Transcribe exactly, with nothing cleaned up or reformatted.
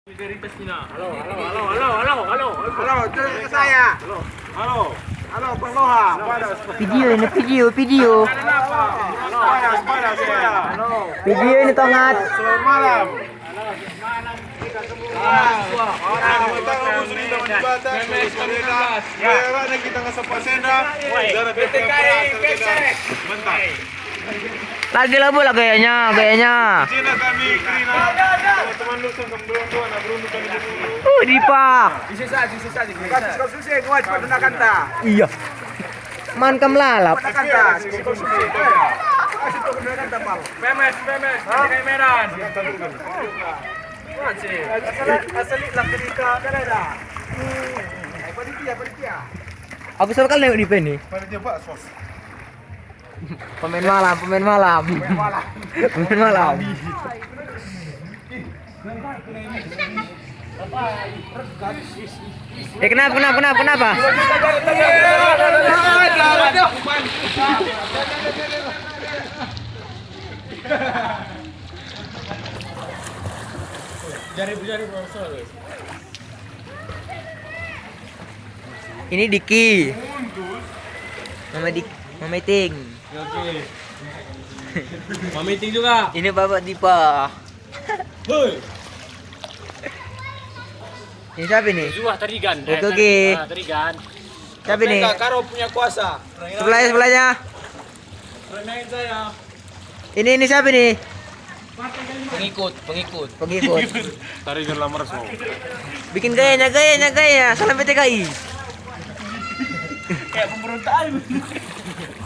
Solidaritas kita. Halo, halo, halo, halo, halo, halo. Halo, terus ke saya. Halo. Halo, Bang Loha. Video ini, video, video. Supaya, supaya, supaya. Video ini, Tongat. Selamat malam. Orang kita kamu sudah menjebatan. Ya, kita nggak sempat senda. P T K I, Mentah. Lagi lah bola gayanya, gayanya. Cina kami kerina. Teman-teman lu sangkam belum tuan, belum bukan itu dulu. Uh, Dipa. Isi saja, isi saja. Kasus-kasus yang kuat pada kanta. Iya. Man kam lalap. Pada kanta, isi kasus. Isi kasus pada kanta, Bang. Memes, memes, Hah? Medan. Asal, asal lah kerita, kan ada. Eh, panitia, panitia. Aku soal kali nengok di P N I. Panitia baksos. Pemain malam, pemain malam. Pemain malam. Pemain malam. Eh, kenapa, kenapa, kenapa, kenapa? Jari, jari, Bang, sorry. Ini Diki. Mama Dik, Mama Iting. Oke. Mama Iting juga. Ini Bapak Dipa. Hei. Ini siapa ini? Zuhah Tarigan. Oke, oke. Ah, Tarigan. Siapa ini? Enggak, Karo punya kuasa. Sebelahnya, sebelahnya. Permain saya. Ini, ini siapa ini? Pengikut, pengikut. Pengikut. Tarigan lamar so. Bikin gayanya, gayanya, gaya. Salam P T K I. Kayak pemberontakan.